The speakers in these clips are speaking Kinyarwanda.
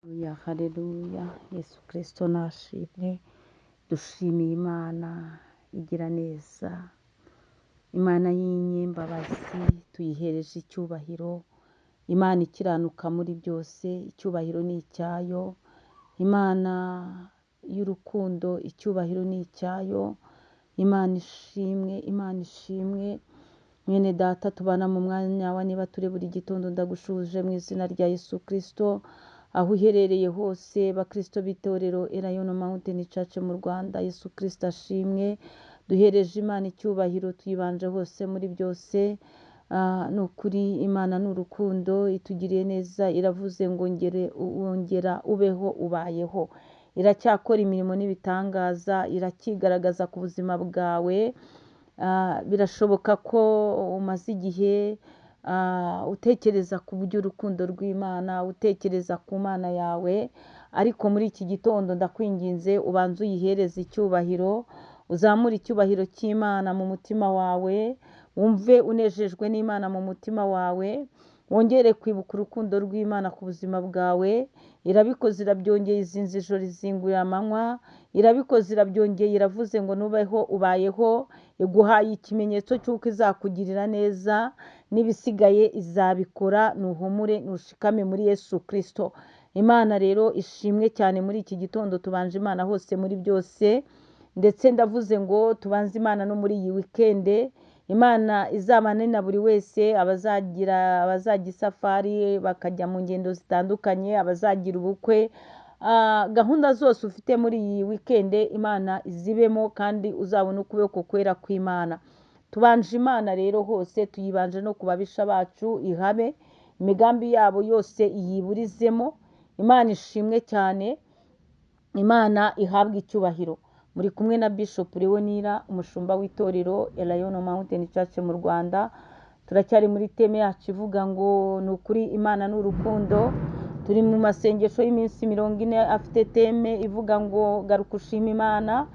Haleluya, haleluya, Yesu Kristo nashimwe. Dushimiye Imana igira neza, Imana y'inyembabazi, tuyihereje icyubahiro. Imana ikiranuka muri byose, icyubahiro ni icyayo. Imana y'urukundo, icyubahiro ni icyayo. Imana ishimwe, Imana ishimwe. Mwene data tubana mu mwanya wa niba turi buri gitondo, ndagushuje mu izina rya Yesu Kristo. Aho uherereye hose, bakristo b'itorero Elayono Mountain Church mu Rwanda, Yesu Kristo ashimwe. Duhereje Imana icyubahiro, tuyibanje hose muri byose. Ni ukuri Imana ni urukundo, itugiriye neza, iravuze ngo ngere wongera ubeho ubayeho. Iracyakora imirimo n'ibitangaza, irakigaragaza ku buzima bwawe. Birashoboka ko umaze igihe utekereza ku by'urukundo rw'Imana, utekereza ku Mana yawe, ariko muri iki gitondo ndakwinginze ubanze uyihereze icyubahiro, uzamure icyubahiro cy'Imana mu mutima wawe, wumve unejejwe n'Imana mu mutima wawe, wongere kwibuka urukundo rw'Imana ku buzima bwawe. Irabikoze irabyongeye, izinze ijoro izingurira amanywa, irabikoze irabyongeye, iravuze ngo nubeho ubayeho, iguhaye ikimenyetso cy'uko izakugirira neza, n'ibisigaye izabikora, nuhumure nushikame muri Yesu Kristo. Imana rero ishimwe cyane muri iki gitondo, tubanje Imana hose muri byose, ndetse ndavuze ngo tubanze Imana no muri iyi wikende. Imana izabane na buri wese, abazajya isafari bakajya mu ngendo zitandukanye, abazagira ubukwe, gahunda zose ufite muri iyi wikende Imana izibemo, kandi uzabone ukuboko kwera kw'Imana. Tubanje Imana rero hose, tuyibanje no ku babisha bacu, ihabe imigambi yabo yose iyiburizemo. Imana ishimwe cyane, Imana ihabwe icyubahiro. Muri kumwe na Bishop Leonira, umushumba w'itorero Elayono Mountain Church mu Rwanda. Turacyari muri teme yacu ivuga ngo ni ukuri Imana ni urukundo. Turi mu masengesho y'iminsi 40 afite teme ivuga ngo garuka ushima Imana.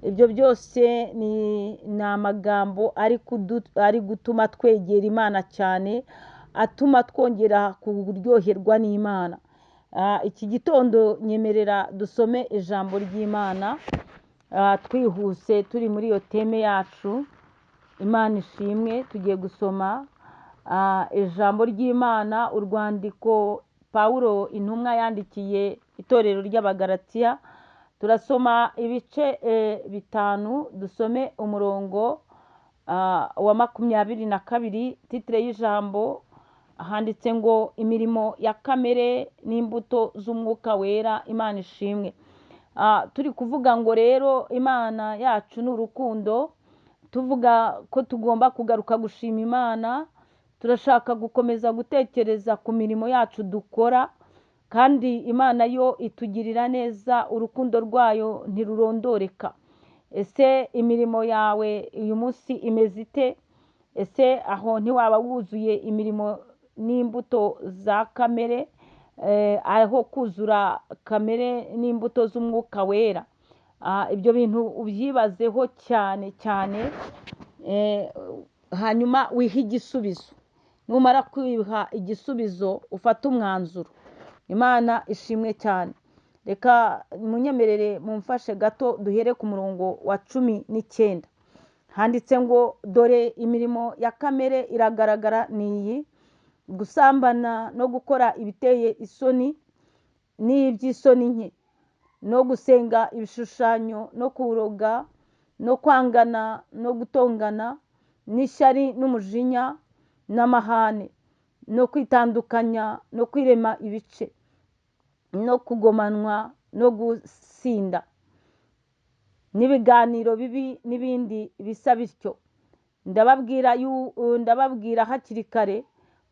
Ibyo byose ni amagambo ari gutuma twegera Imana cyane, atuma twongera kuryoherwa n'Imana. Iki gitondo nyemerera dusome ijambo ry'Imana. Twihuse turi muri iyo teme yacu. Imana ishimwe, tugiye gusoma ijambo ry'Imana, urwandiko Pawulo intumwa yandikiye itorero ry'Abagalatiya. Turasoma ibice 5, dusome umurongo wa 22. Titre y'ijambo handitse ngo imirimo ya kamere n'imbuto z'umwuka wera. Imana ishimwe. Turi kuvuga ngo rero Imana yacu ni urukundo, tuvuga ko tugomba kugaruka gushima Imana. Turashaka gukomeza gutekereza ku mirimo yacu dukora, kandi Imana yo itugirira neza, urukundo rwayo ntirurondoreka. Ese imirimo yawe uyu munsi imeze ite? Ese aho ntiwaba wuzuye imirimo n'imbuto za kamere, aho kuzura kamere n'imbuto z'umwuka wera? Ibyo bintu ubyibazeho cyane cyane, hanyuma wihe igisubizo. Numara kwiha igisubizo ufate umwanzuro. Imana ishimwe cyane. Reka munyemerere mumfashe gato duhere ku murongo wa 19. Handitse ngo dore imirimo ya kamere iragaragara ni iyi: gusambana no gukora ibiteye isoni n'iby'isoni nke, no gusenga ibishushanyo no kuroga no kwangana no gutongana n'ishyari n'umujinya n'amahane no kwitandukanya no kwirema ibice no kugomanwa no gusinda n'ibiganiro bibi n'ibindi bisa bityo. Ndababwira hakiri kare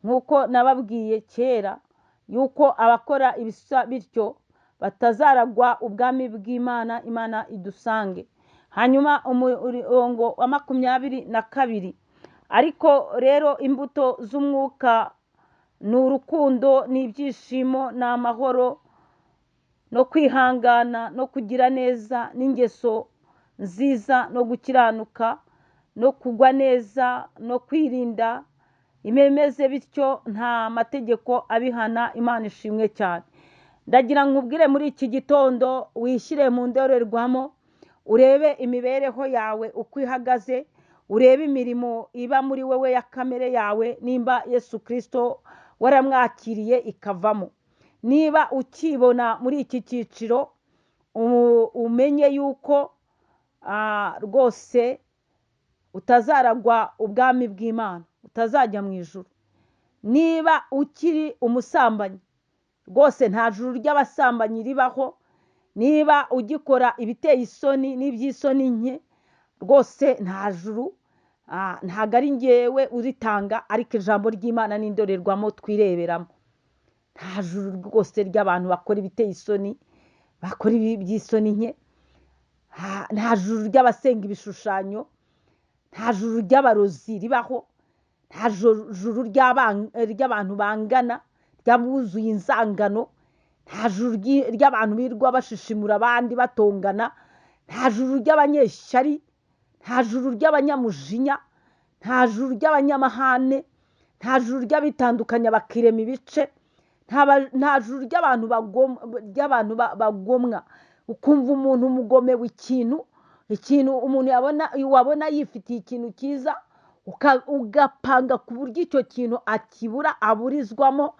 nk'uko nababwiye kera, yuko abakora ibisa bityo batazaragwa ubwami bw'Imana. Imana idusange. Hanyuma umurongo wa 22, ariko rero imbuto z'umwuka ni urukundo n'ibyishimo n'amahoro no kwihangana no kugira neza n'ingeso nziza no gukiranuka no kugwa neza no kwirinda. Imeze bityo nta mategeko abihana. Imana ishimwe cyane. Ndagira nkubwire muri iki gitondo, wishyire mu ndorerwamo, urebe imibereho yawe uko ihagaze, urebe imirimo iba muri wowe ya kamere yawe, nimba Yesu Kirisito waramwakiriye ikavamo. Niba ukibona muri iki cyiciro, umenye yuko rwose utazaragwa ubwami bw'Imana, utazajya mu ijuru. Niba ukiri umusambanyi, rwose nta juru ry'abasambanyi ribaho. Niba ugikora ibiteye isoni n'iby'isoni nke, rwose nta juru, ntabwo ari ngewe uritanga, ariko ijambo ry'Imana n'indorerwamo twireberamo. Nta juru rwose ry'abantu bakora ibiteye isoni, bakora iby'isoni nke. Nta juru ry'abasenga ibishushanyo, nta juru ry'abarozi ribaho, nta juru ry'abantu bangana, ry'abuzuye inzangano, nta juru ry'abantu birirwa bashishimura abandi batongana, nta juru ry'abanyeshyari, nta juru ry'abanyamujinya, nta juru ry'abanyamahane, nta juru ry'abitandukanya bakirema ibice, nta juru ry'abantu bagomwa. Ukumva umuntu umugomewe ikintu, ikintu umuntu wabona yifitiye ikintu cyiza, ugapanga ku buryo icyo kintu akibura, aburizwamo.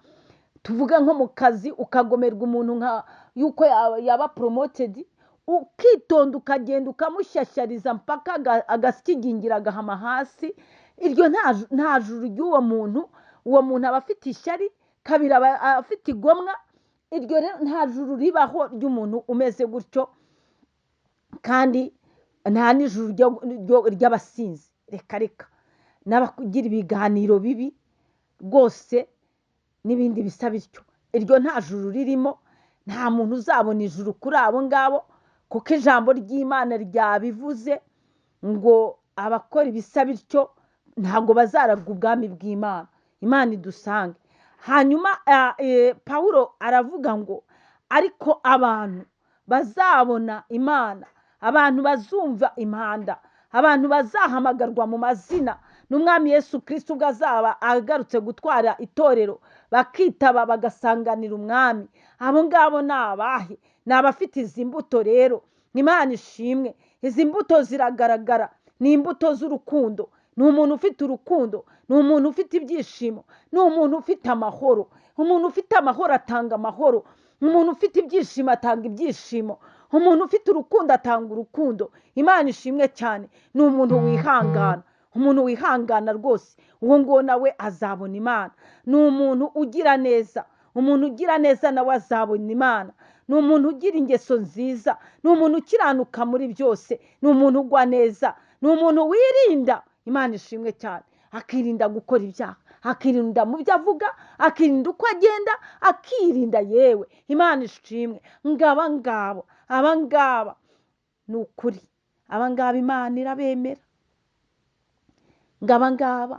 Tuvuge nko mu kazi, ukagomerwa umuntu nka yuko yaba promoted, ukitonda ukagenda ukamushyashyariza mpaka agasigingira agahama hasi. Iryo nta juru ry'uwo muntu. Uwo muntu aba afite ishyari, kabiri aba afite igomwa. Iryo rero nta juru ribaho ry'umuntu umeze gutyo, kandi nta n'ijuru ry'abasinzi, reka reka, n'abagira ibiganiro bibi rwose n'ibindi bisa bityo. Iryo nta juru ririmo, nta muntu uzabona ijuru kuri abo ngabo, kuko ijambo ry'Imana ryabivuze ngo abakora ibisa bityo ntabwo bazaragwa ubwami bw'Imana. Imana idusange. Hanyuma Pawulo aravuga ngo ariko abantu bazabona Imana, abantu bazumva impanda, abantu bazahamagarwa mu mazina n'Umwami Yesu Kristo ubwo azaba agarutse gutwara itorero, bakitaba bagasanganira Umwami. Abo ngabo ni abahe? Ni abafite izi mbuto rero. Imana ishimwe. Izi mbuto ziragaragara, ni imbuto z'urukundo. Ni umuntu ufite urukundo, ni umuntu ufite ibyishimo, ni umuntu ufite amahoro. Umuntu ufite amahoro atanga amahoro, umuntu ufite ibyishimo atanga ibyishimo, umuntu ufite urukundo atanga urukundo. Imana ishimwe cyane. Ni umuntu wihangana, umuntu wihangana rwose, uwo nguwo nawe azabona Imana. Ni umuntu ugira neza, umuntu ugira neza nawe azabona Imana. Ni umuntu ugira ingeso nziza, ni umuntu ukiranuka muri byose, ni umuntu ugwa neza, ni umuntu wirinda. Imana ishimwe cyane. Akirinda gukora ibyaha, akirinda mu byo avuga, akirinda uko agenda, akirinda yewe. Imana ishimwe. Ngaba ngabo, aba ngaba ni ukuri, aba ngaba Imana irabemera. Ngaba ngaba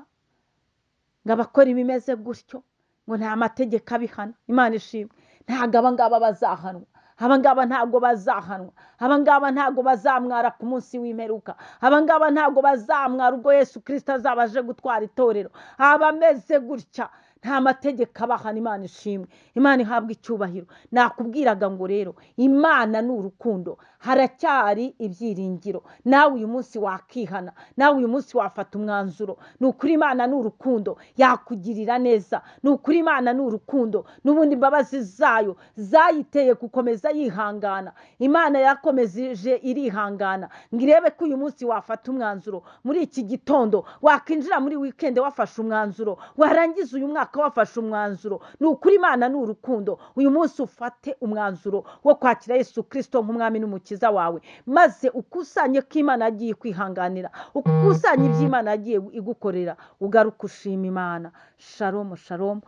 ngabakora ibimeze gutyo, ngo nta mategeko abihana. Imana ishimwe. Ntabwo aba ngaba bazahanwa, aba ngaba ntabwo bazahanwa, aba ngaba ntabwo bazamwara ku munsi w'imperuka, aba ngaba ntabwo bazamwara ubwo Yesu Kristo azaba aje gutwara itorero. Abameze gutya nta mategeko abahana. Imana ishimwe. Imana ihabwa icyubahiro. Nakubwiraga ngo rero Imana ni urukundo, haracyari ibyiringiro. Nawe uyu munsi wakihana, nawe uyu munsi wafata umwanzuro. Ni ukuri Imana ni urukundo, yakugirira neza. Ni ukuri Imana ni urukundo, n'ubundi imbabazi zayo zayiteye gukomeza yihangana. Imana yakomeje irihangana ngo irebe ko uyu munsi wafata umwanzuro. Muri iki gitondo wakinjira muri weekend wafashe umwanzuro, warangiza uyu mwaka wafashe umwanzuro. Ni ukuri Imana ni urukundo. Uyu munsi ufate umwanzuro wo kwakira Yesu Kristo nk'umwami n'umukiza wawe, maze ukusanye ko Imana yagiye kwihanganira, ukusanye ibyo Imana yagiye igukorera, ugaruke ushima Imana. Shalom, shalom.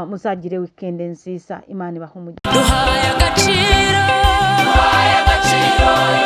Muzagire weekend nziza. Imana ibahe umugisha. Duhaye agaciro, duhaye agaciro.